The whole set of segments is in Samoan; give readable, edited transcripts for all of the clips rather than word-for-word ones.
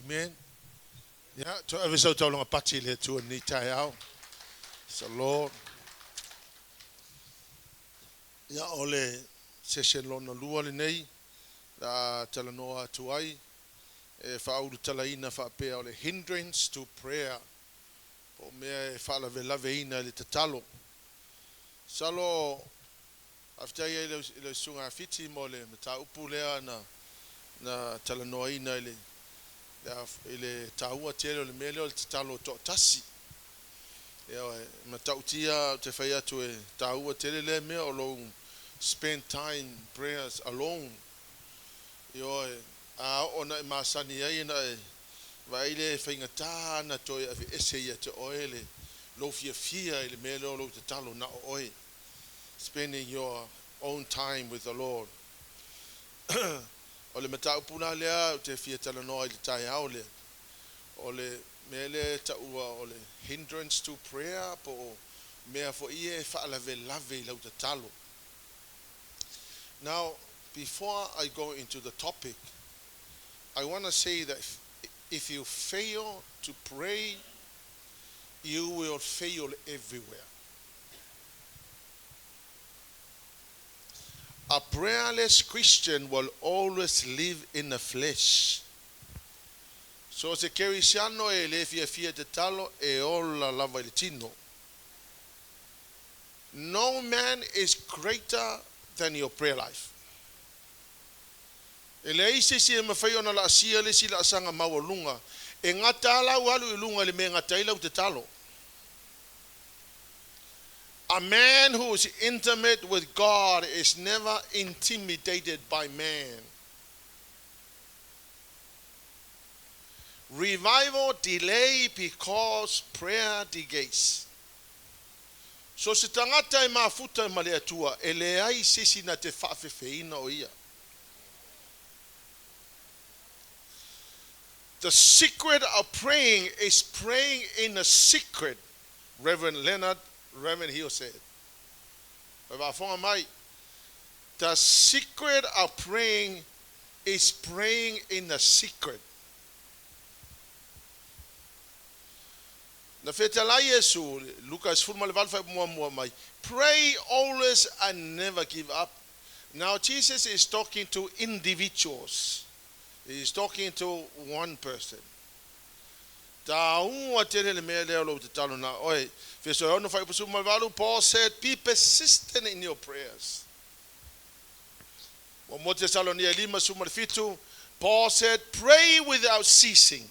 Amen. Ia, toe ave sau taulaga pati i le Atua i lenei taeao. Praise the Lord. Ia, o le session lona lua lenei, la talanoa atu ai, e faaulutalaina faapea o le hindrance to prayer, po o mea e faalavelaveina i le tatalo. Masalo faafetai ai i le Susuga ia Fiti mo le mataupu lea na talanoaina i le taua tele o le mea lea o le tatalo toatasi. Ioe, e matautia ou te fai atu e taua tele lea mea o lou spend time prayers alone. Ioe, a oo ina e masani ai ona e vaai lea e faigata ona toe aveese ia te oe le lou fiafia i le mea lea o lou tatalo na o oe. Spending your own time with the Lord. O le mataupu la lea ou te fia talanoa i le taeao lea, o le mea lea e taua o le hindrance to prayer po o mea foi ia e faalavelave i lau tatalo. Now, before I go into the topic, I want to say that if you fail to pray, you will fail everywhere. A prayerless Christian will always live in the flesh. So se kerisiano e le fiafia tatalo e ola lava i le tino. No man is greater than your prayer life. E leai se isi e mafai ona laasia le isi laasaga maualuga e gata lau alu i luga i le mea e gata ai lau tatalo. A man who is intimate with God is never intimidated by man. Revival delay because prayer degays. So se tagata e mafuta ma le Atua, e leai se isi na te faafefeina o ia. The secret of praying is praying in a secret, Reverend Leonard Ravenhill said. Faafofoga mai. The secret of praying is praying in the secret. Na fetalai Iesu, Luka 18 faaipomuamua mai, Pray always and never give up. Now Jesus is talking to individuals. He is talking to one person. Taua tele le mea lea o lou tatalo na oe. Efeso e 6 fuaiupu 18, Paul said, Be persistent in your prayers. Muamua Tesalonia e 5:17, Paul said, Pray without ceasing.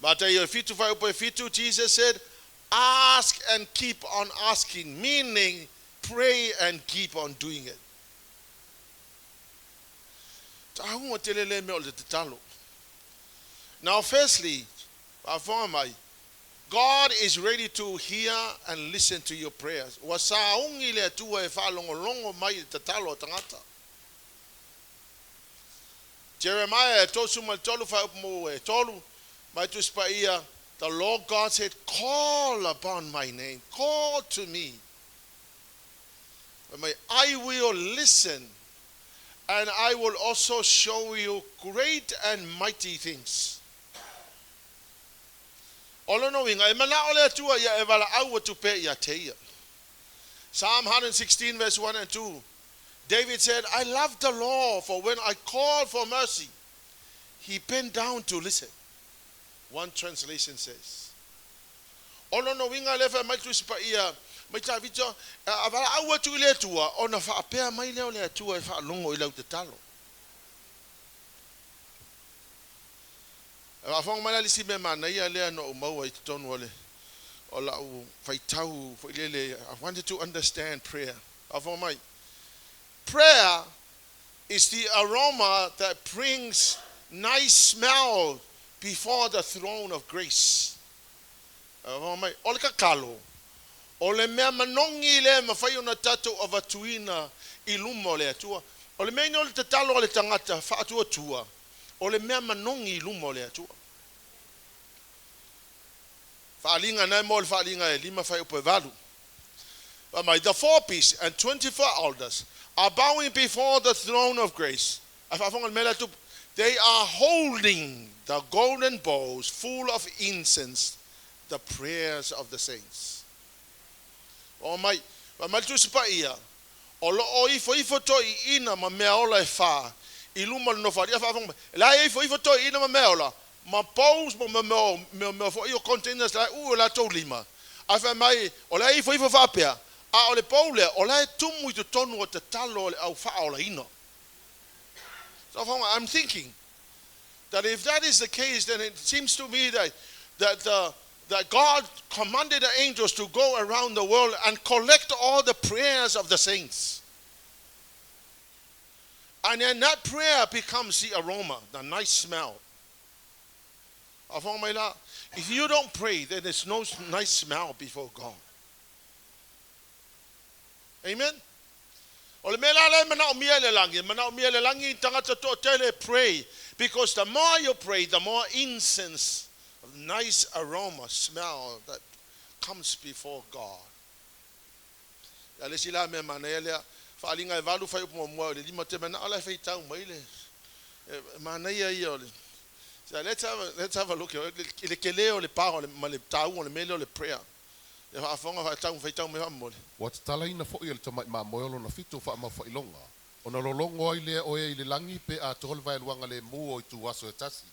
Mataio e 7 fuaiupu e 7, Jesus said, Ask and keep on asking, meaning pray and keep on doing it. Taua tele le mea o le tatalo. Now firstly, faafofoga mai, God is ready to hear and listen to your prayers. Ua sauni le Atua e faalogologo mai i le tatalo a tagata. Jeremiah e 33 fuaiupu mo e tolu, mai Tusi Paia, The Lord God said, Call upon my name, call to me. Fai mai, I will listen and I will also show you great and mighty things. O lona uiga, e manao le Atua ia e valaau atu pea ia te ia. Psalm 116 verse 1 and 2. David said, I love the law, for when I call for mercy, he bent down to listen. One translation says. O lona uiga lea fai mai le Tusi Paia mai Tavita, a valaau atu i le Atua, ona faapea mai lea o le Atua e faalogo i lau tatalo. E faafofoga mai la le isi mea manaia lea na ou maua i totonu o le o lau faitau foi lele, I wanted to understand prayer. Faafofoga mai. Prayer is the aroma that brings nice smell before the throne of grace. Faafofoga mai. O le tatalo, o le mea manogi lea e mafai ona tatou avatuina i luma o le Atua. O le mea ina o le tatalo a le tagata faatuatua, o le mea manogi i luma o le Atua. Faaaliga na e mo le faaaliga e lima fuaiupu e valu. Fai mai, the four beasts and 24 elders are bowing before the throne of grace. Ae faafofoga i le mea lea e tupu. They are holding the golden bowls full of incense, the prayers of the saints. O mai, fai mai le Tusi Paia, o lo o ifoifo toeaiina ma mea ola e fa i luma o le nofoalii. A faafofoga mai, la e ifoifo toeaiina ma mea ola, ma bowls ma mea foi o containers la e uu i latou lima. Ae fai mai, o la e ifoifo faapea, a o le bowl lea, o la e tumu i totonu o tatalo o le au faaolaina. So I'm thinking that if that is the case, then it seems to me that God commanded the angels to go around the world and collect all the prayers of the saints. And then that prayer becomes the aroma, the nice smell. If you don't pray, then there's no nice smell before God. Amen? O le mea la le manaomia e le lagi, manaomia e le lagi tagata toatele pray. Because the more you pray, the more incense, nice aroma, smell that comes before God. Ia le isi la mea manaia lea, Faaaliga e 8 fuaiupu muamua o le 5 te manao la e faitau mai le manaia ia o le. So let's have a look i le tele o le pa ma le taua o le mea lea o le prayer. Ia faafofoga faatau faitau mai faamomoli. Ua tatalaina foi e le Tamai Mamoe o lona fitu o faamaufailoga, ona lologo ai lea o e i le lagi pe atoa le vaeluaga lemu o ituaso e tasi.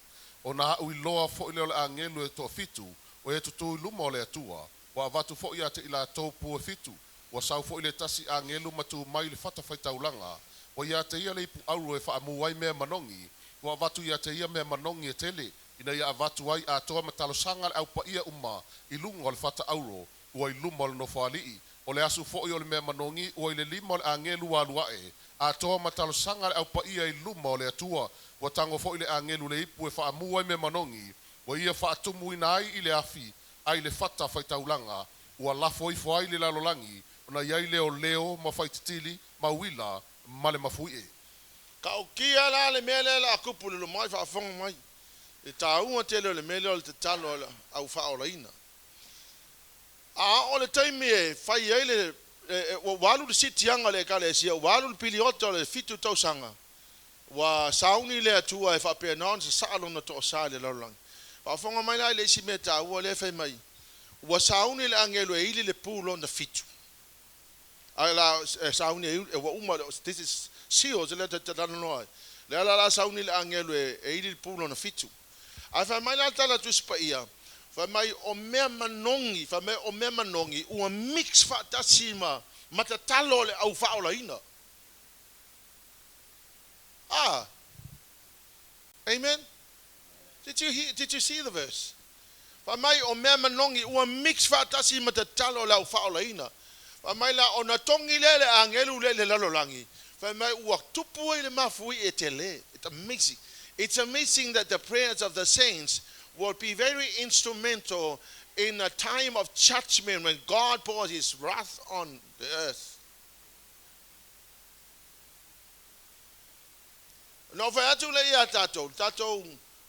Ona aʻu iloa foi lea o le agelu e toafitu o e tutū i luma o le Atua, ua avatu foi ia te i latou pu e fitu. Ua sau foi le tasi agelu ma tu mai i le fatafaitaulaga, ua ia te ia le ipu auro e faamū ai mea manogi, ua avatu ia te ia mea manogi e tele, ina ia avatu ai atoa ma talosaga a le aupaia uma i luga o le fata auro ua i luma o le nofoalii. O le asu foi o le mea manogi ua i le lima o le agelu ua alu ae, atoa ma talosaga a le aupaia i luma o le Atua. Ua tago foi le agelu le ipu e faamū ai mea manogi, ua ia faatumuina ai i le afi ai le fata faitaulaga, ua lafo ifo ai le lalolagi, ona i ai lea o leo ma faititili ma uila ma le mafuie. Ta'utia la le mea lea o le a tupu i le lumanai. Faafofoga mai le taua tele o le mea lea o le tatalo a le au faaolaina. A oo le taimi e fai ai le ua alu le siitiaga o le ekalesia, ua alu le piliota o le 7 tausaga, ua sauni le Atua e faapena ona sasaa lona toasā i le lalolagi. Faafofoga mai la i le isi mea taua lea e fai mai, ua sauni le agelu e ili le pu lona fitu ae la sauni e ua uma. This is seals le talanoa ai le ala la sauni le agelu e ili le pu lona fitu. Ae fai mai la tala Tusi Paia, fai mai o mea manogi, fai mai o mea manogi ua mix faatasi ma tatalo o le au faaolaina. Ah, amen. Did you see the verse? Fai mai o mea manogi ua mix faatasi ma tatalo o le au faaolaina. Fai mai la ona togi lea le agelu le le lalolagi, fai mai ua tupu ai le mafui e tele. It's amazing. It's amazing that the prayers of the saints will be very instrumental in a time of judgment when God pours his wrath on the earth. Na fai atu le ia tatou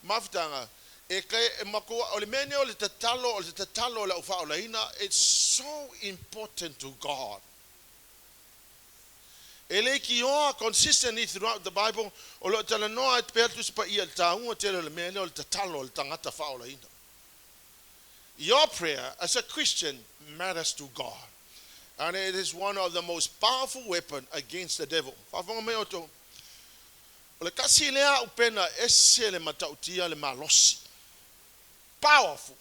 mafutaga e kai e makoa o le mea nei o le tatalo o le au faaolaina. It's so important to God. E le kioa consistently throughout the Bible o lo talanoa e pea Tusi Paia le taua tele o le mea lea o le tatalo o le tagata faaolaina. Your prayer as a Christian matters to God. And it is one of the most powerful weapon against the devil. Faafofoga mai outou. O le tasi lea upena ese le matautia le malosi. Powerful.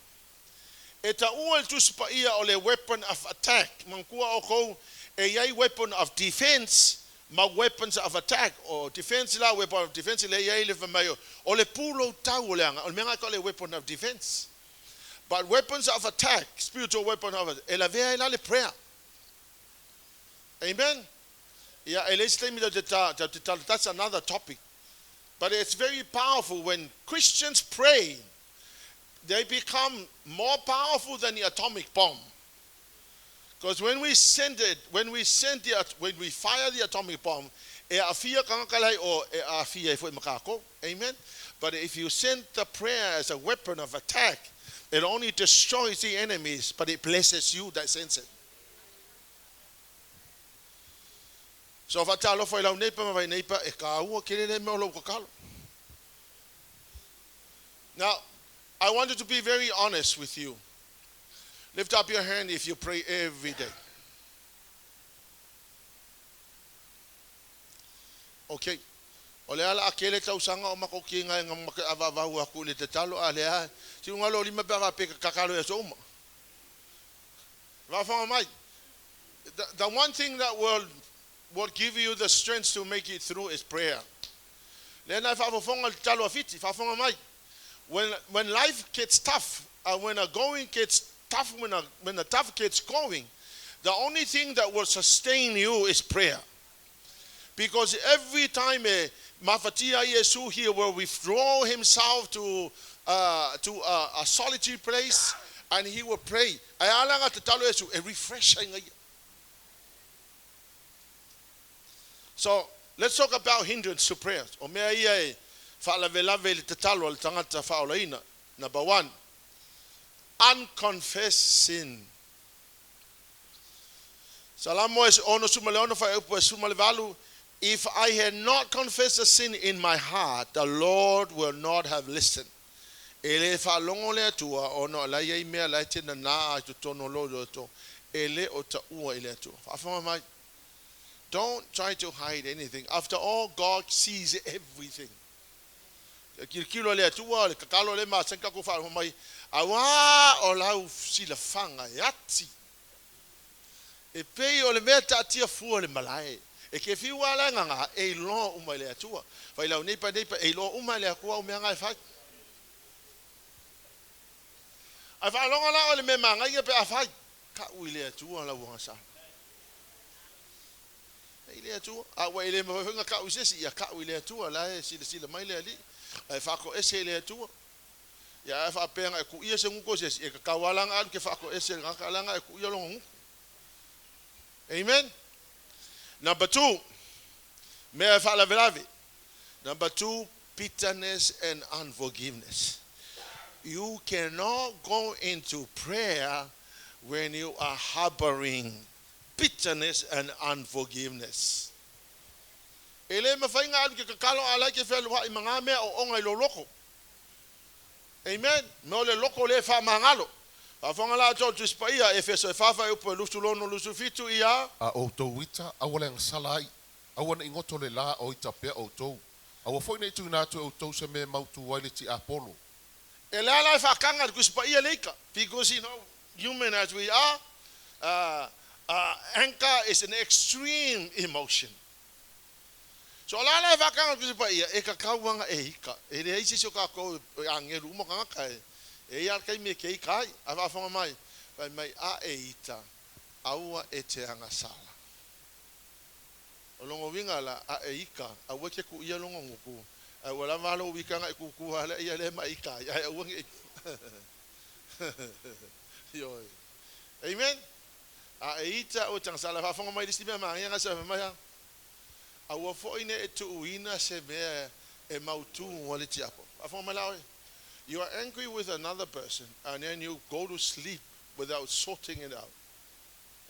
E taua le Tusi Paia o le weapon of attack. Manatua outou e iai weapon of defense ma weapons of attack. O defense la, weapon of defense le iai le fai o le pulo tau o le anga. O le mea o le weapon of defense. But weapons of attack, spiritual weapon of attack, e lavea ai la le prayer. Amen. Yeah, e le isi taimi ta that's another topic. But it's very powerful when Christians pray. They become more powerful than the atomic bomb. Because when we send it, when we send the, when we fire the atomic bomb, e aafia tagata lai o e aafia ai foi ma kākou. Amen. But if you send the prayer as a weapon of attack, it only destroys the enemies, but it blesses you that sends it. So faatalofa i lau neighbor ma vai neighbor e kāua tele le mea o lou tatalo. Now, I wanted to be very honest with you. Lift up your hand if you pray every day. Okay. O le ala a kele tausaga o makou kiga e avavau aku i le tatalo a lea si uga lo lima pe a faapea kakalo i aso uma. Faafofoga mai. The one thing that will give you the strength to make it through is prayer. Lea na e faafofoga le tatalo a Fiti, faafofoga mai. When life gets tough, when a going gets tough, when the tough gets going, the only thing that will sustain you is prayer. Because every time mafatia Iesu, he will withdraw himself to a solitary place and he will pray. Ai ala tatalo Iesu, e refresh. So let's talk about hindrance to prayer. O mea ia e faalavelave le tatalo le tagata faaolaina. Number one, unconfessed sin. Salamo es ono sumale ono fa upu sumale valu. If I had not confessed a sin in my heart, the Lord will not have listened. E le whaalongo le atua, ono la ia i mea la te nana ai tono lo to. E le o ta ua i le atua. Whaafonga mai. Don't try to hide anything. After all, God sees everything. Kirikiro le atua, le kakalo le ma senka ko whaafonga mai. Awa o lau silafanga e ati. E pei o le mea taatia fua le malae. E ke fiu ala nganga e loa uma le atua. Fai lau nei pa e loa uma le akua o mea ngai fai. Ai whaalonga la o le mea mangai pe a fai. Ka ui le atua la uanga sa. E le atua. A ua e le mawhawhenga ka ui sesi ia ka ui le atua la e sila sila mai le ali. Ai whaako ese le atua. Ia ai whaapenga e ku ia se nguko sesi. E kakawalanga alu ke whaako ese ngaka alanga e ku ia longa nguko. Amen. Number two, mea faalavelave. Number two, bitterness and unforgiveness. You cannot go into prayer when you are harboring bitterness and unforgiveness. E le mawhainga alu ke kakalo ala ke whelua i mga mea o onga i lo loko. Amen. Me o le loko le wha mangalo. Whafonga la tō tuspaia e feso e whawha e upo e lusu lono lusu fitu ia. A o tō ita, awa le ngasala ai. Awa na ingoto le la o ita pea o tō. Awa foi nei tūna atu e o tō se me mautu waile ti Apollo. E le ala e whakanga kuspaia leika. Because you know, human as we are, anger is an extreme emotion. So ala ala e whakanga kuspaia e kakauanga e hika. E le eisi so kako e angelu umo kangaka e. E ia kai me ke kai a whaafonga mai vai mai a e ita aua e te anga sala. O longo winga la a e ika aua ke ku ia longo nguku. A ua la valo wikanga e kuku hale ia le mai ika ia aua nge. Yoi. Amen. A e ita o tanga sala whaafonga mai lisi mea maa ia sa mai. Aua foine e tuuina se mea e mautu wale tiapo. Whaafonga mai la oe. You are angry with another person and then you go to sleep without sorting it out.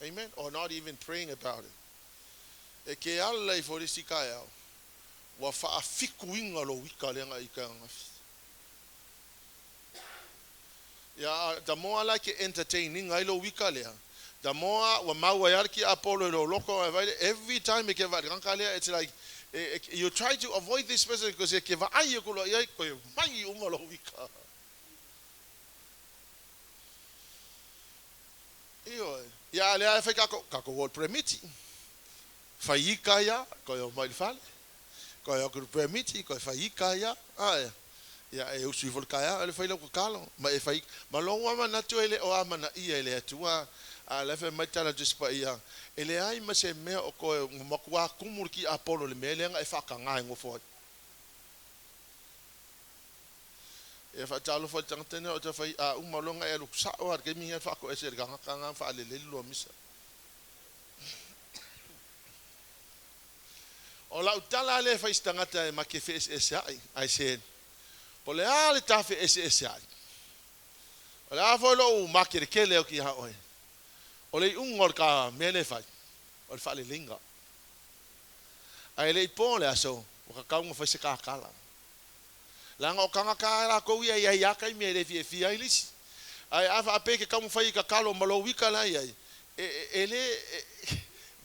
Amen? Or not even praying about it. E ke ala i forisi kai au. Wa whaafikuinga lo wika lenga i ka ngafi. Ya, the more I like entertaining ai lo wika lea. The more wa maua yar ki Apollo lo loko every time e ke va lea, it's like you try to avoid this person because e ke va ai ko lo ia ko mai uma lo wika. Iyo, ya le ai kako kako wol premiti. Faika ya ko yo mai fale. Ko yo ko premiti ko faika ya. Ah ya e usu vol kaya le fai lo kalo ma e fai ma lo wa na tu ele o amana ia ele atua a le fe mai tala just pa ia ele ai ma se mea o ko makua kumur ki Apollo le mele nga e whakanga ngofo. E fa talo fa tangtene o te fai a umalonga e lu sa o ke mi fa ko ese ga nga fa le le lo misa. O la utala le fa istangata e ma ke fe ese ai. I said pole a le ta fe ese ese ai. O la fo lo ma ke ke le o ki ha oi. O le ungol ka mele fai. O le fa le linga. Ai le po le aso o ka kaunga fa se ka kala. Leaga o tagata lava latou ia e i ai lava taimi e le fiafia ai le isi. Ae a faapea e te taumafai e tatalo ma lou ita la e i ai, e, e le,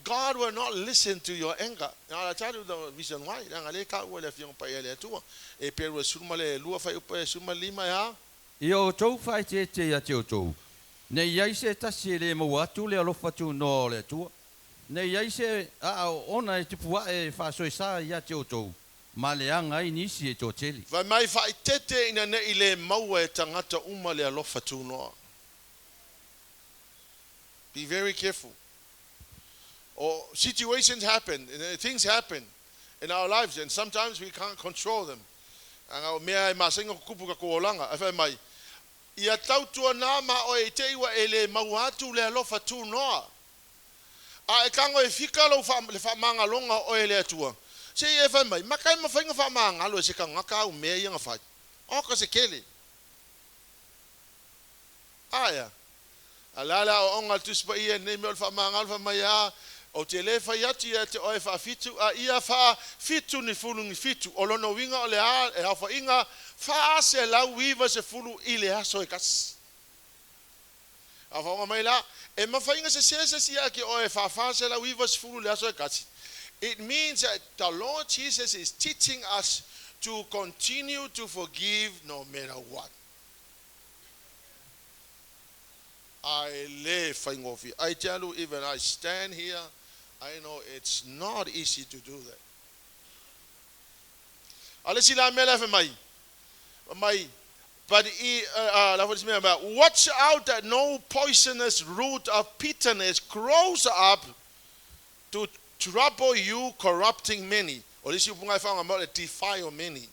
God will not listen to your anger. Now I tell you the reason why. Leaga lea e taua e le Afioga Paia a le Atua. Eperu e 12 fuaiupu e 15 e a? Ia outou faaeteete ia te outou, ne i ai se tasi e le maua atu le alofa tunoa o le Atua, ne i ai se aoaoga e tupu ae e faasoesa ia te outou, ma leaga ai nisi e toatele. Fai mai faaeteete ina ne i le maua e tagata uma le alofa tunoa. Be very careful. Or situations happen, and things happen in our lives, and sometimes we can't control them. Aga o mea e masani ona tutupu i tatou olaga. Ae fai mai, Ia tautuana ma oe i te i ua e le maua atu le alofa tunoa. A e tago e fika lou wha, le faamagaloga o oe e le Atua, se i e fai mai, maka e mafai ona faamagalo e se tagata au mea ia na fai. Oka se kele. Ae a? A le a le aoaoga a le Tusi Paia i lenei mea o le faamagalo, fai mai, A, ou te le fai atu ia te oe faafitu, a ia faafitu ni fulu ni fitu. O lona uiga o le a, e aofaiga 490 i le aso e tasi. A faaoga mai la, e mafai ona sese se isi ia te oe 490 i le aso e tasi. It means that the Lord Jesus is teaching us to continue to forgive no matter what. Ae le faigofie. I tell you, even I stand here, I know it's not easy to do that. A le isi la mea la e fai mai, fai mai, but i, la foi le isi mea, watch out that no poisonous root of bitterness grows up to trouble you, corrupting many. O le isi upuga e faaaoga mai o le defile many.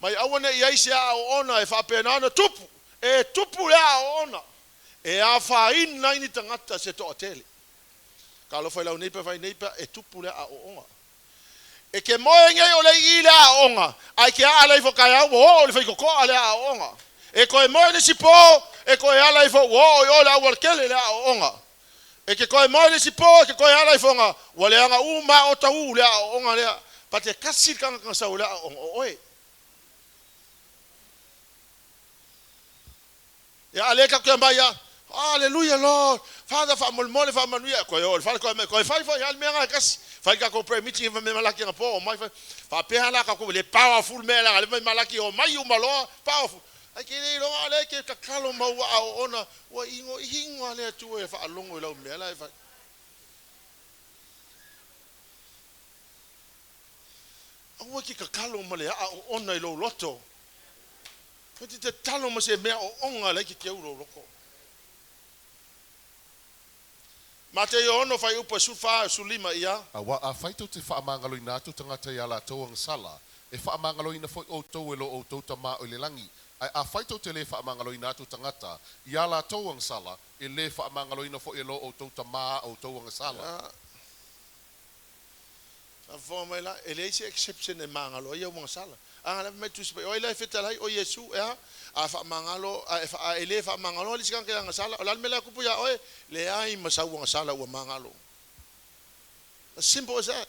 Mai aua ne i ai se aoaoga e faapena ona tupu, e tupu le aoaoga e afaina ai ni tagata se toatele. Talofa i lau neighbor, fai neighbor, e tupu le aoaoga. E ke moe nei o le i le aoaoga, ae ke ala ifo taeao ua oo i le faitotoa le aoaoga. E toe moe le isi po, e toe ala ifo ua oo i o le aualatele le aoaoga. E te toe moe le isi po, e te toe ala ifoga, ua leaga uma o taū le aoaoga lea. But e tasi le tagata na sau i le aoaoga, o oe. Ia, a lea tatou te aumai lava, Hallelujah Lord, Father faamolemole faamanuia, toe oo i le fale toe aumai, toe fai foi lava le mea lena e tasi. Fai le tatou prayer meeting fai mai Malaki anapo, omai fai. Faapea la tatou le powerful mea leaga lea fai Malaki omai uma loa, powerful. Ae ke le iloa o lea e te tatalo ma ua aoaoga, ua igoigo lava le Atua e faalogo i lau mea la e fai. Aua e te tatalo ma le aoaoga i lou loto. E te tatalo ma se mea ooga la e te teu i lou loto. Mateio 6 fuaiupu e 14 15 ia. Aua afai tou te faamagaloina atu tagata i a latou agasala, e faamagaloina foi outou e lo outou Tama o i le lagi. Ae afai tou te lē faamagaloina atu tagata i a latou agasala, e lē faamagaloina foi e lo outou Tama a outou agasala. Faafofoga mai la, e leai se exception e magalo ai au agasala. A na fai mai le Tusi Paia, o ai la e fetalai? O Iesu, e a? A faamagalo, a e le faamagaloa le isi tagata i agasala, o le a le mea la e tupu ia oe? Leai ma sau agasala ua magalo. As simple as that.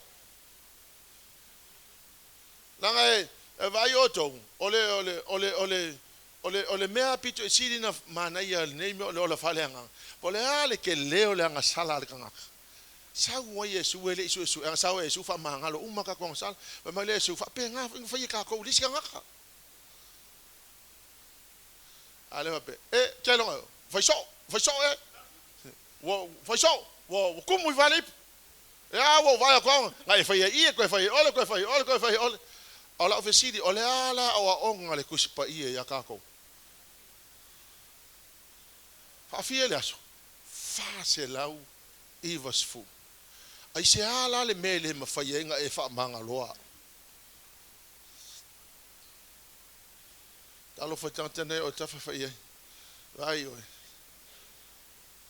Leaga e, e vaai outou, o le, o le, o le, o le, o le, o le mea pito i sili ona manaia lenei mea o le ola faaleagaga, po o le a le tele o le agasala a le tagata. Sau ai Iesu e le i suesue, sau ai Iesu faamagalo uma tatou agasala. Fai mai le Iesu, faapena foi na faia e tatou i le isi tagata. A le faapea, e, te iloga, fai soo, fai soo e. Ua fai soo, ua tumu i fale ipu. E a, ua ou vaai atu au, na e faia i i, e toe fai e ole, toe fai e ole, toe fai e ole. A o lau fesili, o le a la aoaoga a le Tusi Paia ia tatou? Faafia le aso? 490. Aisea la le mea e le mafai ai ona e faamagaloa? Talofa i tagata nei o tafa fai ai. Vaai oe.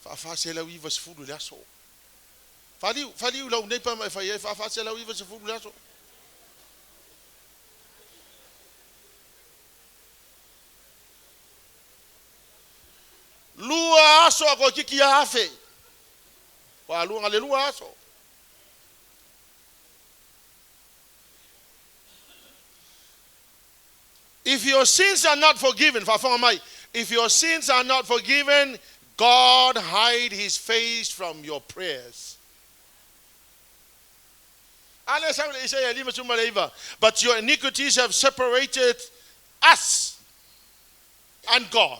490 i le aso. Faliu, faliu lau nei pa ma e fai ai 490 i le aso. Lua aso a toeitiiti 1,000. Ua alua na le lua aso. If your sins are not forgiven, faafofoga mai, if your sins are not forgiven, God hide his face from your prayers. A lea sau le Isaia 59. But your iniquities have separated us and God.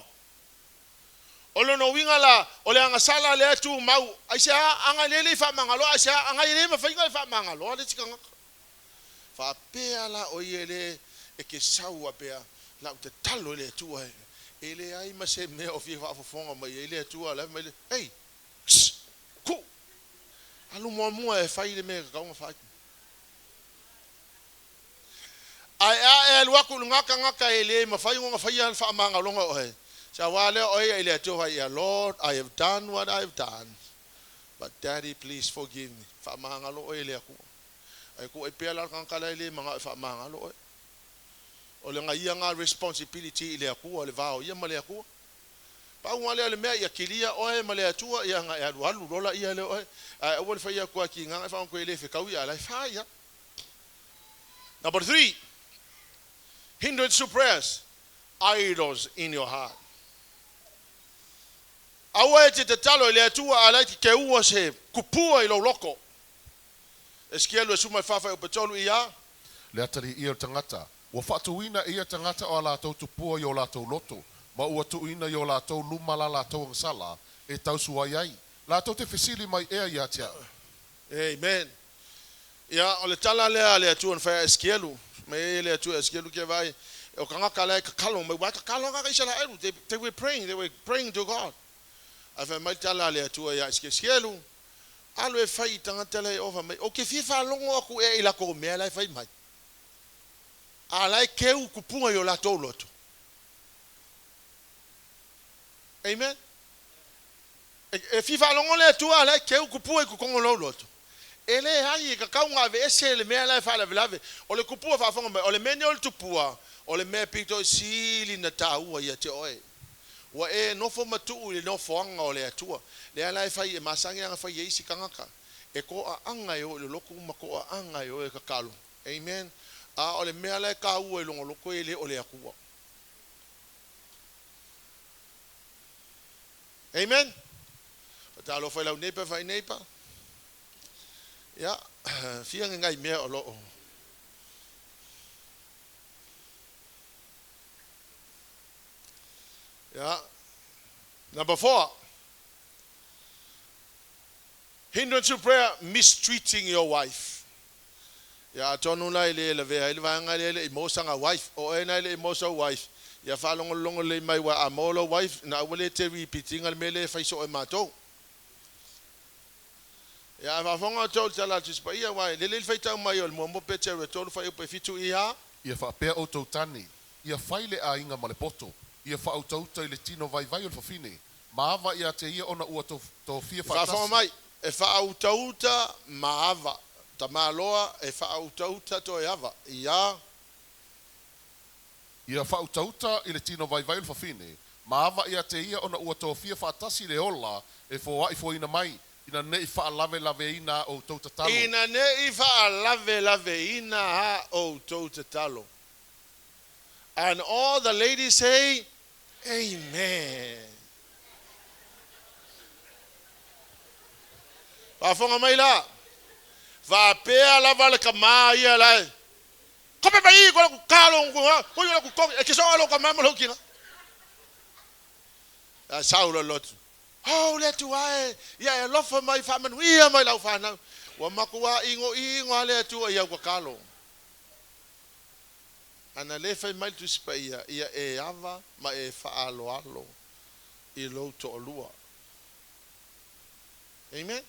O lona uiga la, o le agasala lea e tumau, aisea aga le le i faamagaloa, aisea aga e le mafai ona e faamagaloa le isi tagata. Faapea la o ia le e ke sau a pea la ou tatalo i le Atua e e leai ma se mea o fia faafofoga mai ai le Atua la mai le ei sh ku alu muamua e fai le mea e tatau ona fai. Ae a e alu atu i luga tagata e le mafai ona faia le faamagaloga o oe, saua lea oe ia i le Atua fai ia Lord I have done what I have done but daddy please forgive me. Faamagalo oe e le Atua. Ae tuu ai pea la le tagata la e le manao e faamagalo oe. O le gaia nga responsibility i le Atua, le va o ia ma le Atua. Pau lava lea o le mea ia kilia oe ma le Atua ia na e alualu loa laia lea oe. Ae aua le fai atu a ki nga e faagoa e le fetaui a la e fa ia. Number 3, hindrance to prayers, idols in your heart. Aua e te tatalo i le Atua a la e te keua se kupua i lou loko. Esekielu e suma e whawhai o petolu i a. Le atalii ia o le tagata, ua faatuina e ia tagata o a latou tupua i o latou loto, ma ua tuuina i o latou luma la latou agasala e tausuai ai. Latou te fesili mai ea ia te a'u? Amen. Ia, o le tala lea a le Atua na fai ia Esekielu, mai ai e le Atua ia Esekielu kia vaai, o tagata la e tatalo mai, ua e tatalo tagata Isaraelu, they were praying, they were praying to God. Ae fai mai le tala a le Atua ia Esekielu, Alu e fai i tagata la e ova mai, ou te fia faalogo atu ea i latou mea la e fai mai, a la e keu kupuga i o latou loto. Amen. E fia faalogo le Atua a la e keu kupua i totonu o lou loto. E leai, e tatau ona aveese le mea la e faalavelave. O le kupua faafofoga mai, o le mea nei o le tupua, o le mea pito sili na taua ia te oe. Ua e nofo ma tuu i le nofoaga o le Atua. Lea la e fai, e masani ana fai e isi tagata. E toaaga e o i le lotu ma toaaga e o e tatalo. Amen. A o le mea la e taua i lona loto e le o le Atua. Amen. Faatalofa i lau neighbor fai neighbor. Ia, fia ngai mea o loo. Ia. Number 4. Hindrance to prayer, mistreating your wife. Ia, atonu la i le lavea ai le vaega lea e le i maua sana wife. O oe na e le i maua sau wife. Ia faalogologo lelei mai aua a maua lou wife, na aua le te repeat ina le mea lea e fai soo e matou. Ia, a faafofoga outou i le tala a le Tusi Paia, aua e lelei le faitau mai o le muamua Peteru e tolu fuaiupu e fitu ia. Ia faapea outou tane, ia fai le aiga ma le poto, ia faautauta i le tino vaivai o le fafine, ma ava ia te ia ona ua tofia E faafofoga faatasi. mai, e faautauta ma ava, tamaloa e faautauta toe ava, ia. Ia faautauta i le tino vaivai o le fafine, ma ava ia te ia ona ua tofia faatasi le ola e foaifoaina mai, ina ne i faalavelaveina a outou tatalo. Ina ne i faalavelaveina a outou tatalo. And all the ladies say, Amen. Faafofoga mai la, faapea lava le tama ia la e, Kope mai i ko le kalo ko yo ku ko e ke so lo ka mama lo kina. A sau lo lotu. Oh, le Atua e, ia e alofa mai faamanuia mai lau fanau. Ua matua ingo ingo a le Atua i au kakalo. Ana le fai mai le Tusi Paia, ia e ava ma e faaaloalo i lou toalua. Amen.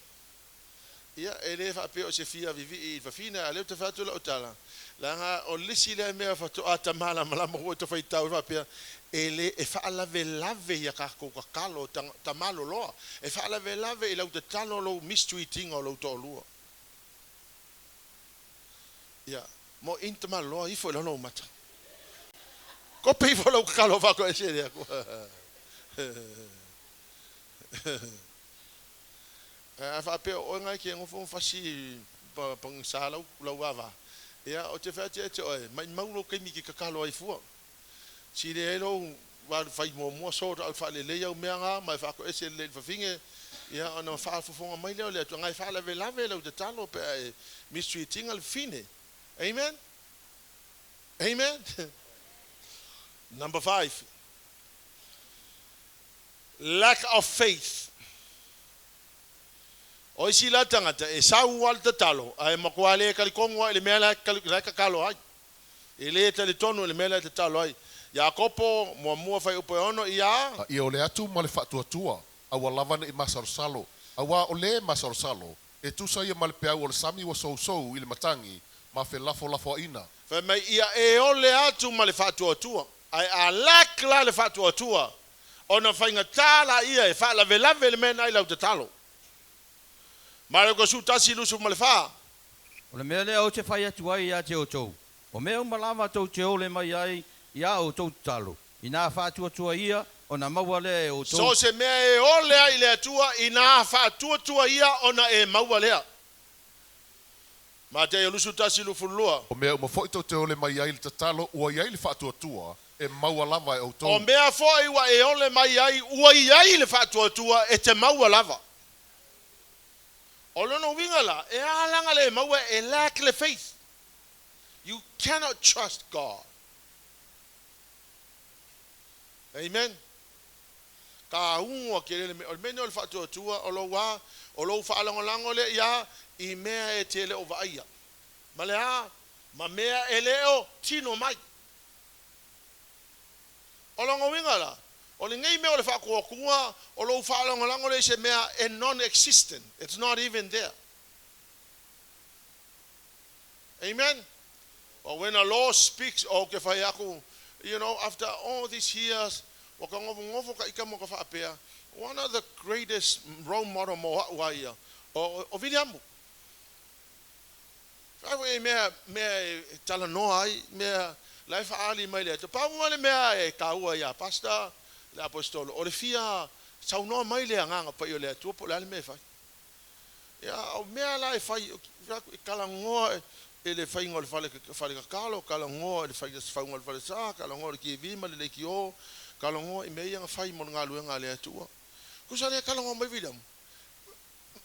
Ia, e le faapea o se fia vivii i le fafine, a o lea ou te fai atu lau tala, leaga o le isi lea mea faatoa ta malamalama foi ta faitau ai faapea, e le, e faalavelave i a tatou tatalo, ta maloloa, e faalavelave i lau tatalo lou mistreat ina o lou toalua. Ia, mo in ta maloloa ifo i lalo ou mata. Kope ifo lou tatalo faatoese e le Atua. Ae a faapea o oe na e ke nofo ma fasi pagisa lau ava, ia, ou te fai atu ia te oe, maumau lou taimi i ke tatalo ai fua. Si le ai lou fai muamua sort out faalelei au mea ga ma e faatoese lelei i le fafine, ia ona faafofoga mai lea o le Atua agai e faalavelave lau tatalo pe a e mistreat ina le fafine. Amen? Amen? Number 5. Lack of faith. O isi la tagata e sau lava le tatalo ae matua le talitonu lava i le mea la e tatalo ai. E le talitonu i le mea la e tatalo ai. Iakopo muamua fuaiupu e 6 ia. A ia ole atu ma le faatuatua, aua lava ne i masalosalo, auā o le masalosalo, e tusa ia ma le peau o le sami ua sousou i le matagi ma felafolafoaiga. Fai mai ia e ole atu ma le faatuatua, ae a lack la le faatuatua, ona faigata laia e faalavelave le mea lena i lau tatalo. Mareko 11, 24. O le mea lea ou te fai atu ai ia te outou, o mea uma lava tou te ole mai ai i a outou tatalo, inā faatuatua ia, ona maua lea e So outou. se mea e ole ai i le Atua, inā faatuatua ia ona e maua lea. Mateio 21, 22. O mea uma foi tou te ole mai ai i le tatalo ua i ai le faatuatua, e maua lava e O outou. mea foi ua e ole mai ai, ua i ai le faatuatua e te maua lava. O lona uiga la, e a laga le maua e lack le faith. You cannot trust God. Amen. Ka uga ke lele me, o le mea lenei o le faatuatua, o lou a, o lou faalagolago lea ia i mea e te le o vaaia. Ma le a, ma mea e le o tino mai. O lona uiga la, o lenei mea o le faatuatua, o lou faalagolago lea i se mea e non-existent. It's not even there. Amen. But when the Lord speaks, o ke fai aku, after all these years, ua ka nofonofo ka ika ma ka faapea, one of the greatest role model mo a'u a ia, o Viliamu. Fai foi e mea, mea e talanoa ai, mea la e faaali mai le Atua. Pau lava le mea e taua ia pastor, le apostolo, o le fia saunoa mai le agaga paia o le Atua po o le a le mea e fai. Ia, o mea la e fai, e talanoa e le faiga o le fale, fale tatalo, talanoa i le faiga fauga o le falesa, talanoa i le TV ma le leitio, talanoa i mea ia na fai mo le galuega a le Atua. Tusa lea talanoa mai Viliamu.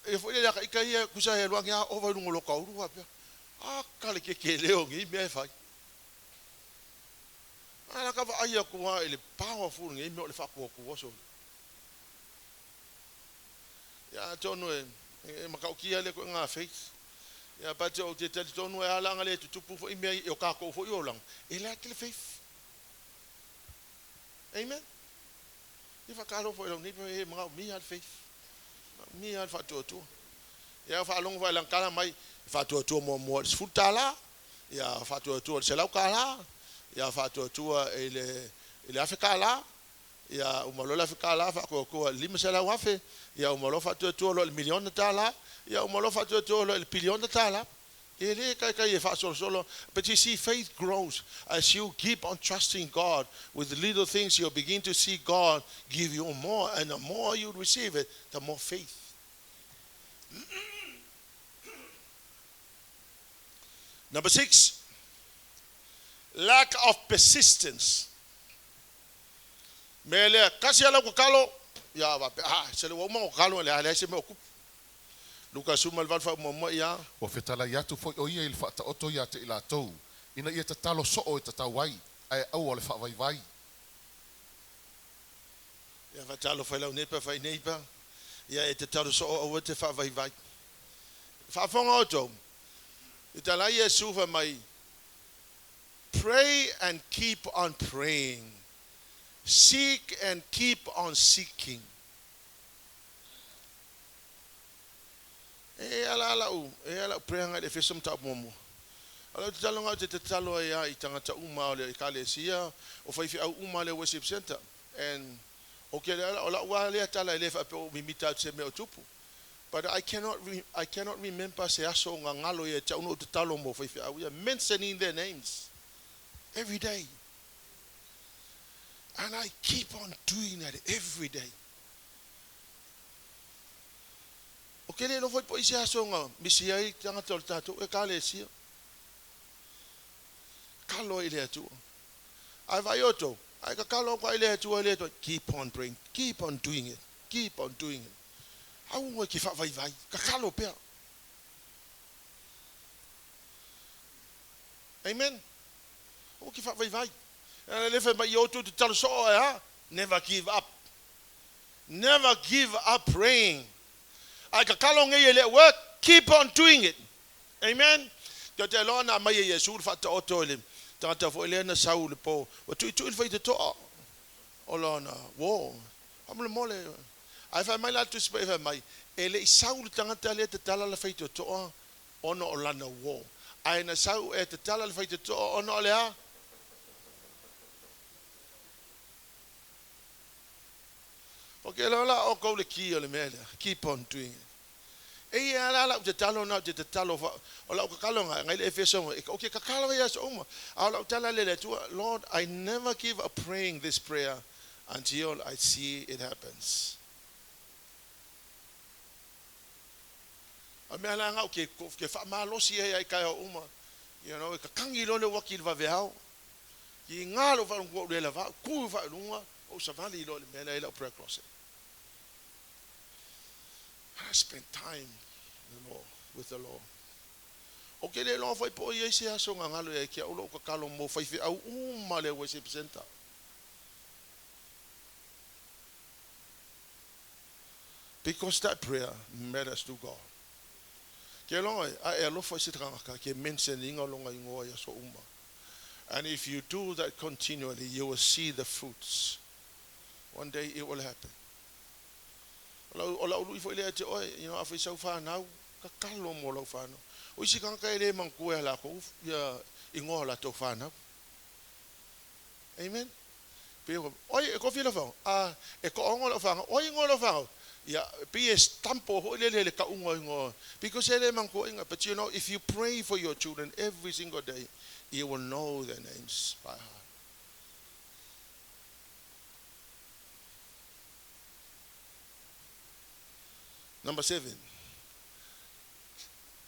E foi le aka ika ia tusa e alu ane a ova i luga o lo taulu faapea. A ka le keke leo nei mea e fai. A la ka vaai atu lava i le powerful nei mea o le faatuatua solo. Ia atonu e matautia lea ituaiga faith. Ia but ou te talitonu e ala le tutupu foi mea i o tatou foi olaga, e lack le faith. Amen. I faatalofa i lau neighbor e manaomia le faith. Manaomia le faatuatua. Ia faalogo foi lana tala mai, faatuatua muamua i le $10, ia faatuatua i le $100, ia faatuatua i le $1,000, ia uma loa le $1,000 faatuatua i le $500,000, ia uma loa faatuatua loa i le $1 miliona, ia uma loa faatuatua loa i le $1 piliona. E le taitai e faasolosolo. But you see, faith grows as you keep on trusting God with little things. You begin to see God give you more, and the more you receive it, the more faith. Number 6, lack of persistence. Me lea, kasi ala tatalo, ia vape, ah, se le ua uma ona tatalo, le a leai se mea o tupu. Luka 18 faamuamua ia. Ua fetalai atu foi o ia i le faataoto ia te i latou, ina ia tatalo soo e tatau ai, ae aua le faavaivai. Ia faatalofa i lau neighbor fai neighbor, ia e tatalo soo aua te faavaivai. Faafofoga outou, i talai Iesu fai mai, pray and keep on praying. Seek and keep on seeking. E ala ala u, e ala u prayer ngai le Efeso mataupu muamua. O lau tatalo ngau te tatalo ai a i tagata uma o le ekalesia, o faifeau uma le worship center. And o ke le ala, o lau a lea tala e le faapea o mimita atu se mea o tupu. But I cannot remember se aso o ngalo ia te au no tatalo mo faifeau ia, mentioning their names every day. And I keep on doing that every day. O ke le nofo i po i se aso nga misi ai tagata o le tatou ekalesia. Kalo i le Atua. Ai vai outou, Ae tatalo atu lava i le Atua i le Atua, keep on praying, keep on doing it, keep on doing it. Aua e te faavaivai, tatalo pea. Amen. Aua e te faavaivai. Leaga le fai mai i outou tatalo soo e a? Never give up. Never give up praying. Ae tatalo nei e le work, keep on doing it. Amen. Tou te iloa na aumai e Iesu le faataoto i le tagata foi lea na sau i le po, ua tuitui le faitotoa o lona uo. Faamolemole. Ae fai mai la le Tusi Paia fai mai, e le i sau le tagata lea e tatala le faitotoa ona o lana uo. Ae na sau e tatala le faitotoa ona o le a? O ke loa la outou le key o le mea lea, keep on doing it. Eia la lau tatalo na ou te tatalo fa, o lau tatalo na ngai le Efeso o ke tatalo ia aso uma. A o lau tala lea i le Atua, Lord, I never give up praying this prayer until I see it happens. O le mea la na ou ke, ke faamalosi ai ai taeao uma, you know, e kakangi loa le uati i le vaveao, ki ngā lou faalogo ua ou le lava, tu faailuga, ou savali loa i le mea lea i lau prayer closet. I spend time the Lord, with the Lord. Ou te le iloa foi po o i ai se aso na galo ia te au lou tatalo mo faifeau uma le worship center. Because that prayer matters to God. Ke loa e, a e alofa i se tagata ke mention ina lona igoa i aso uma. And if you do that continually, you will see the fruits. One day it will happen. O lau, o lau lui foi lea te oe, you know, a fai sau whanau, tatalo mo lau whanau. O isi tagata e le manatua e lakou ia igoa o latou whanau. Amen. Pe oi e kofi lau whanau, a e toaono lau whanau, oi igoa lau whanau. Ia, pei e stampo foi lele le tauga o igoa, because e le manatua inga. But you know, if you pray for your children every single day, you will know their names by heart. Number 7.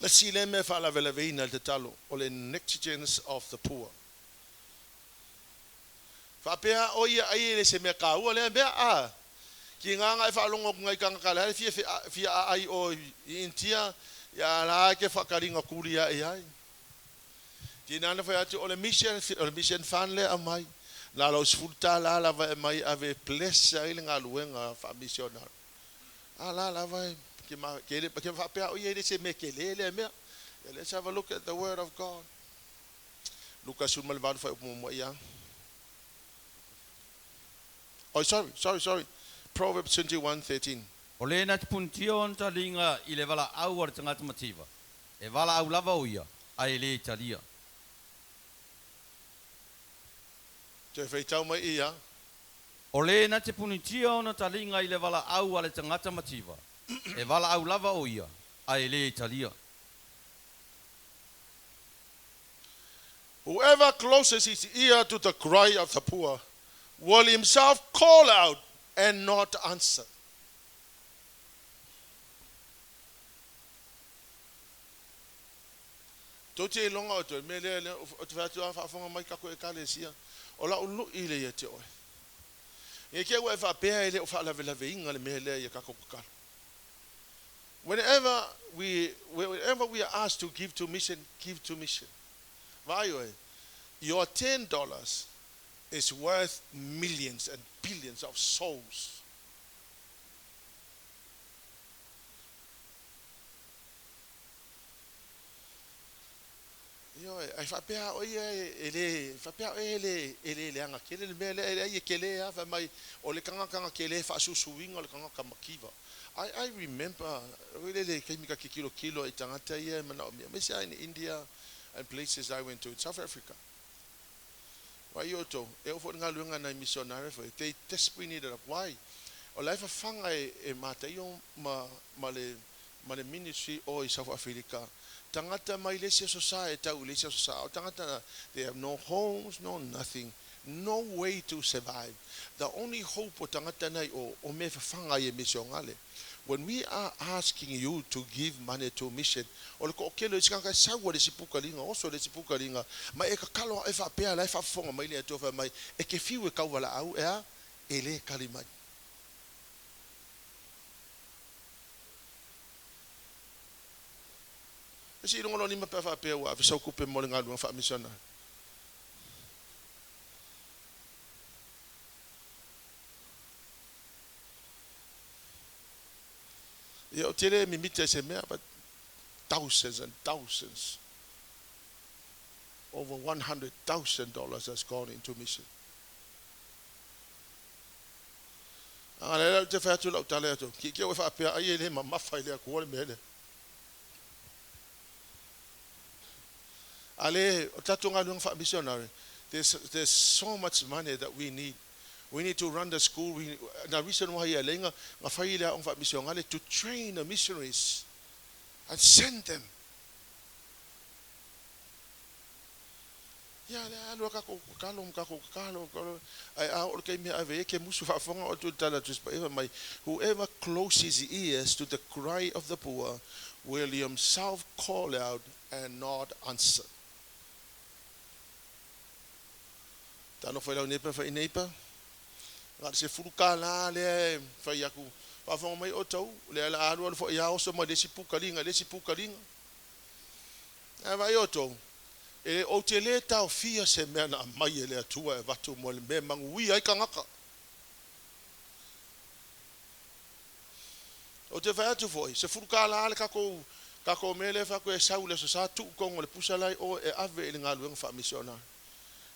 Le isi lea mea e faalavelaveina i le tatalo, o le negligence of the poor. Faapea o ia ai e le se mea taua lea mea, a ki ngā nga e faalogo atu nai tagata la e fia fia aai o i Intia, ia la ke whakaringa kuri a i ai. Tina na whai atu o le mission, o le mission fund lea aumai. Na lau $10 lava e aumai ave e bless ai le galuega faa-missionary. A la lava e ke ma ke le ke faapea o ia e le se mea tele lea mea. Yeah, let's have a look at the word of God. Luka 18 whai upu muamua ia. Oh, sorry, sorry, sorry. Proverbs 21:13. O le na te punitia ona taliga i le valaau a le tagata mativa, e valaau lava o ia, ae e le i talia. Toe faitau mai ia. O le na te punitia ona taliga i le valaau a le tagata mativa, e valaau lava o ia, ae e le i talia. Whoever closes his ear to the cry of the poor will himself call out and not answer. Tou te iloga o toe mea lea, ou te fai atu lava, faafofoga mai tatou Ekalesia, o lau lui lea ia te oe. Ne i te i ua e faapea e le o faalavelaveina le mea lea ia tatou tatalo. Whenever we, whenever we are asked to give to mission, give to mission. Vaai oe, your $10 is worth millions and billions of souls. Ioe, ai faapea o ia e le, faapea o ia e le, e le leaga tele le mea lea, e leai e tele lava, fai mai, o le tagata tele faasusuina o le tagata mativa. I, I remember, oi le le taimi ta te tilotilo ai i tagata ia e manaomia, aemaise lava in India and places I went to in South Africa. Vaai outou, e oo foi i le galuega a nai missionary foi, they desperately needed help. Why? O la e fafaga e, e Mataio ma, ma le, ma le ministry o i South Africa, tagata mai le isi aso sa e tau i le isi aso sa, o tagata na, they have no homes, no nothing. No way to survive. The only hope o tagata nei o mea e fafaga ai e misiogale. When we are asking you to give money to mission, o le toatele o isi tagata e sau lava i le isi pukaliga, oso i le isi pukaliga, ma e tatalo ae faapea la e faafofoga mai le Atua fai mai, e te fiu e tauvalaau, e a? E le tali mai. E sii i luga lou lima pe a faapea ua ave sau tupe mo le galuega faamisionare. Ia, ou te le mimita i se mea, but thousands and thousands, over $100,000 has gone into mission. A lea ou te fai atu lau tala atu, ki ki e faapea ai e le mamafa i le Atua le mea lea. A le, o tatou galuega faamisionare, there's so much money that we need. We need to run the school. We, the reason why ia lenga, nga fai le aoga faamisionale to train the missionaries and send them. Ia le alu a kako kalo kako kalo kalo ai a o le kaimi ave e ke musu faafofoga o tu tala tu spa mai whoever closes his ears to the cry of the poor will himself call out and not answer. Talofa i lau neighbor fai neighbor. Na o le $10 lea e fai aku. Faafofoga mai outou, lea la alu alu foi ia oso mai le isi pukaliga i le isi pukaliga. Ae vaai outou, e ou te le taofia se mea na aumai e le Atua e avatu mo le mea e manuia ai tagata. Ou te fai atu foi, $10 le tatou tatou mea lea e fai atu e sau i le Aso Sa tuu tonu o le pusa la i o e ave i le galuega faamisionare.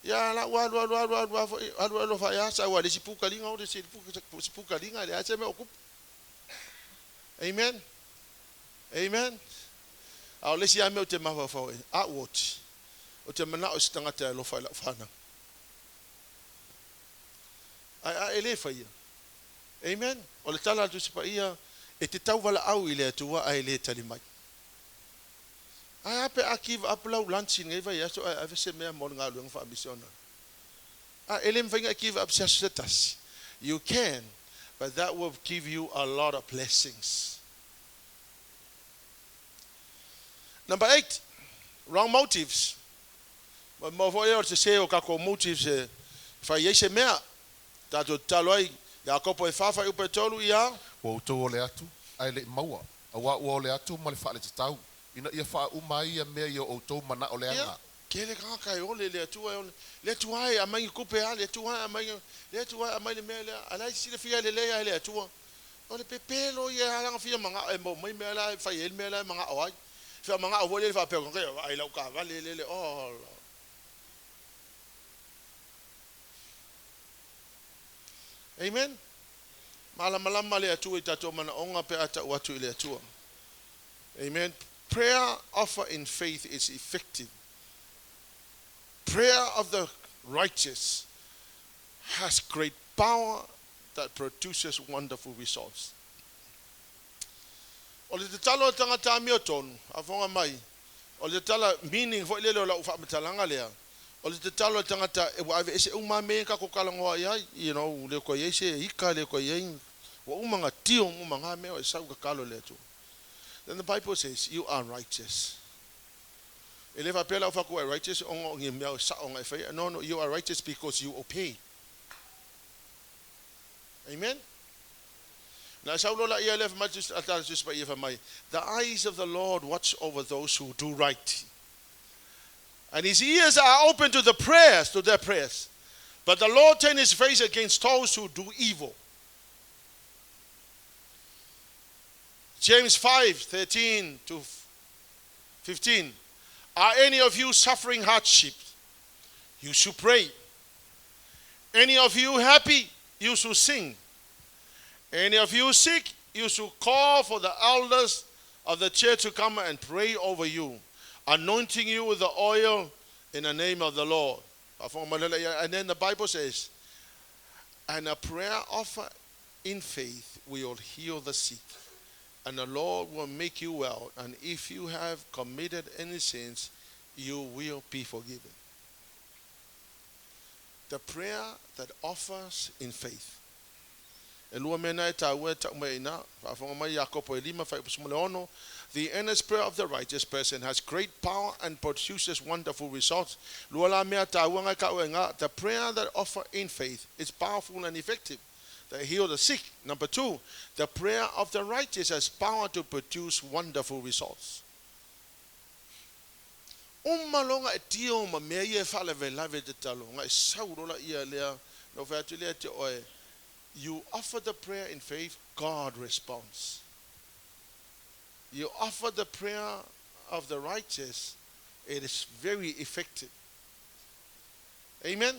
Ia la ua alu alu alu alu lava foi, alu alu lava foi sau lava i le isi pukaliga o le isi pukaliga e leai se mea o tupu. Amen. Amen. A o le isi lava mea ou te mafaufau ai, a ou oti, ou te manao i se tagata e alofa i lau fanau. Ae a e le faia. Amen. O le tala a le Tusi Paia, e te tauvalaau i le Atua ae le tali mai. Ae a pe a give up lau lunch i lenei vaiaso ae ave se mea mo le galuega faamisionare. A e le mafai ona e give up se aso se tasi. You can, but that will give you a lot of blessings. Number 8, wrong motives. Maumau foi o le sese o tatou motives e fai ai se mea. Tatou tatalo ai, Iakopo e 4 fuaiupu e 3, ia. Ua outou ole atu, ae le i maua, auā ua ole atu ma le faaletatau, ina ia faauma ai ia mea i o outou manao Ia, leaga. tele tagata e ole i le Atua e ole, le Atua e aumai ni tupe a, le Atua e aumai, le Atua e aumai le mea lea, a o la e silafia lelei lava e le Atua. O le pepelo ia e ala ona fia manao e maua mai mea la e fai ai le mea la e manao ai. Fia manao foi lele faapea, e vaai i lau taavale lele, ola. Amen. Malamalama le Atua i tatou manaoga pe a tau atu i le Atua. Amen. Prayer offered in faith is effective. Prayer of the righteous has great power that produces wonderful results. O le tatalo a le tagata amiotonu, faafofoga mai, o le tatalo, meaning foi lele o lau faamatalaga lea, o le tatalo a le tagata ua aveese uma lava mea ia na tatou talanoa i ai, you know, le toe i ai se ika, le toe i ai, ua uma ona tio uma na mea o e sau tatalo i le Atua. Then the Bible says, you are righteous. E le faapea la ua fai atu ua e righteous ona o ni mea sao na e faia. No, no, you are righteous because you obey. Amen? Na sau loa laia lea fai mai le tala Tusi Paia fai mai, The eyes of the Lord watch over those who do right. And his ears are open to the prayers, to their prayers. But the Lord turns his face against those who do evil. James 5, 13 to 15. Are any of you suffering hardship? You should pray. Any of you happy? You should sing. Any of you sick? You should call for the elders of the church to come and pray over you, anointing you with the oil in the name of the Lord. And then the Bible says, and a prayer offered in faith will heal the sick, and the Lord will make you well. And if you have committed any sins, you will be forgiven. The prayer that offers in faith. E lua mea na e tāua e tau mai ina, faafofoga mai Iakopo e 5, fuaiupu 16, The earnest prayer of the righteous person has great power and produces wonderful results. Lua la mea tāua ngai ka ua The prayer that offer in faith is powerful and effective. They heal the sick. Number two, the prayer of the righteous has power to produce wonderful results. Uma longa e tio ma mea ia e whaalavelave te talo. Ngai sau rola ia lea, no whai atu lea te oe. You offer the prayer in faith, God responds. You offer the prayer of the righteous, it is very effective. Amen?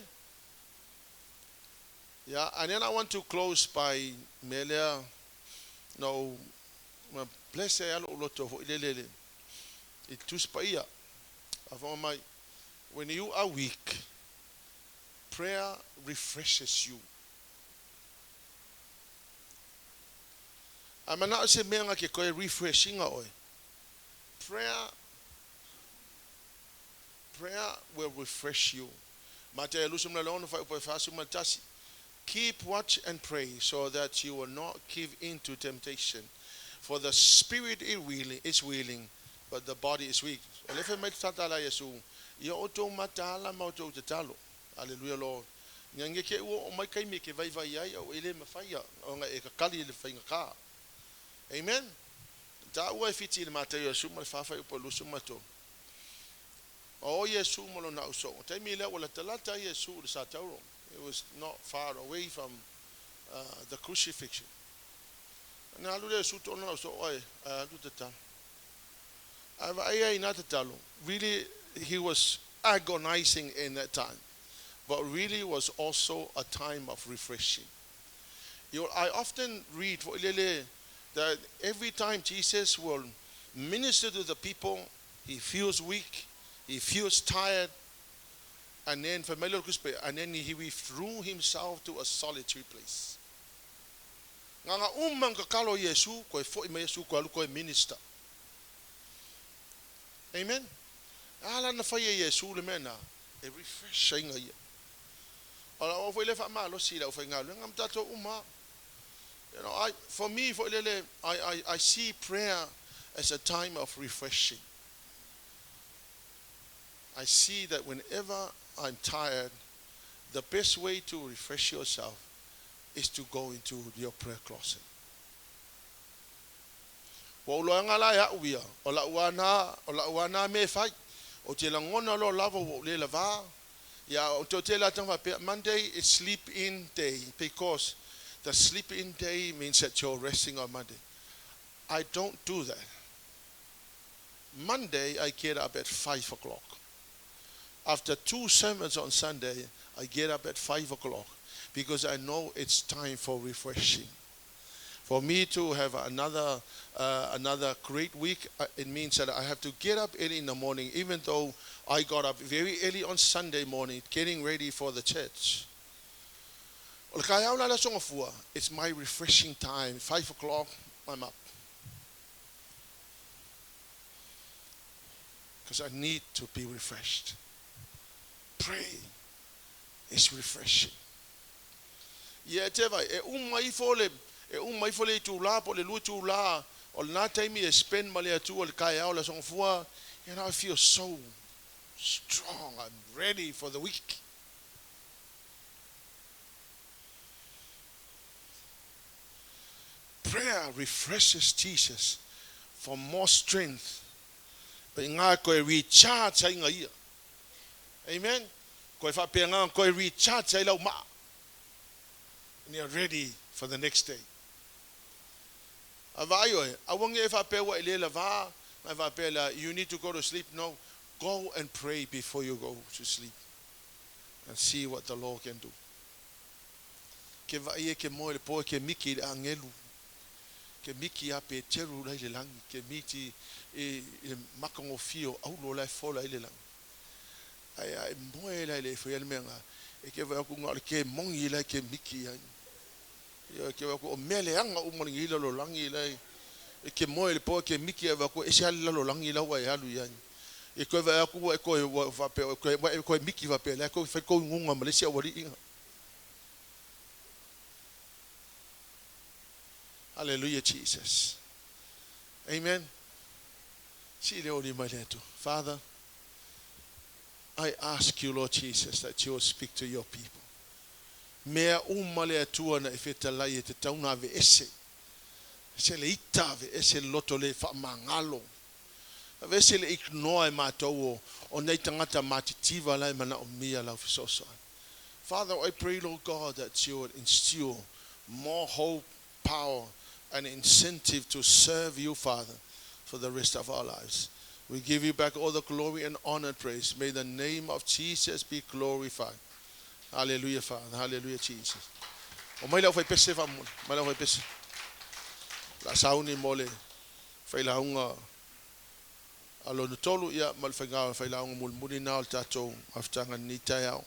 Yeah, and then I want to close by melea no bless e alo loto fo ilelele. I tuspa ia. Mai, when you are weak, prayer refreshes you. A mana o se mea ngā ke koe refreshinga oe. Prayer will refresh you. Mate lusum la lono fa upo fasu matasi. Keep watch and pray so that you will not give in to temptation. For the spirit is willing, but the body is weak. O lefe mai tata la Yesu. Ia o tō matala ma o tō te talo. Hallelujah, Lord. Nya nge ke ua o mai kai me ke vai vai ai o ele mawhaia. O nga e kakali le whainga ka. Amen. Ta ua e whiti le mātei o Yesu ma le whawhai upo lusu mato. O Yesu mo lo na uso. O taimi lea wala talata Yesu le sa tauro. It was not far away from the crucifixion. Na alu le Yesu tōna na uso oe alu te talo. A vai ai nā te talo. Really, he was agonizing in that time. But really was also a time of refreshing. You know, I often read for ilele that every time Jesus will minister to the people, he feels weak, he feels tired, and then and then he withdrew himself to a solitary place. Nga umang kakalo Yesu, koe foi mai Yesu, koe alu koe minister. Amen. Ala na whai e Yesu le mena, e refresh inga ia. Ola o foi le wha malo si la o whai ngā ngam tato uma. You know, for me, for lele, I see prayer as a time of refreshing. I see that whenever I'm tired, the best way to refresh yourself is to go into your prayer closet. Wa uloanga la ya uia, o la uana me fai, o te langona lo lava o le lava, ya o te te la tanga Monday is sleep in day, because the sleep in day means that you're resting on Monday. I don't do that. Monday, I get up at 5 o'clock. After 2 sermons on Sunday, I get up at 5 o'clock because I know it's time for refreshing. For me to have another great week, it means that I have to get up early in the morning, even though I got up very early on Sunday morning, getting ready for the church. It's my refreshing time. 5 o'clock, I'm up. Because I need to be refreshed. Pray is refreshing. Ia te vai, e umai fole, e umai fole tu la, po le lu tu la, o le nā taimi e spend ma le atu o le kai au le songfua, and I feel so strong. I'm ready for the week. Prayer refreshes Jesus for more strength. But ngā koe recharge ai ngā ia. Amen. Koe whapea ngā koe recharge ai lau maa. And you're ready for the next day. A vai oe, a wangi e whapea wa i le lava, ngai whapea la, you need to go to sleep. No, go and pray before you go to sleep. And see what the Lord can do. Ke vai e ke moe le poe ke miki le angelu. Ke miki a pe teru lai le langi. Ke miti e le makango fio aulo lai fola i le langi. Ai ai moe lai le fwe le menga. E ke vai aku ngā le ke mongi lai ke miki ai. Ia ke vai aku o mele anga umaringi ila lo langi lai. E ke moe le poe ke miki ai vai aku e se ale lo langi lau ai alu i ai. I koe vaai atu ua e toe ua faapea ua e ua e toe miki faapea la e toe fai kou igoga ma le isi aualii. Hallelujah, Jesus. Amen. Sii le ou lima i le Atua. Father, I ask you, Lord Jesus, that you will speak to your people. Mea uma le Atua na e fetalai e tatau ona aveese. Ese le ita, aveese le loto le faamagalo. Aveese le ignore e matou o, o nei tagata matitiva la e manaomia lau fesoasoani. Father, I pray, Lord God, that you would instill more hope, power, and incentive to serve you, Father, for the rest of our lives. We give you back all the glory and honor and praise. May the name of Jesus be glorified. Hallelujah, Father. Hallelujah, Jesus. O mai le aufaipese faamolemole. Mai le aufaipese. La sauni mo le failauga a lona tolu, ia, ma le faiga o le failauga mulimuli na o le tatou mafutaga i lenei taeao.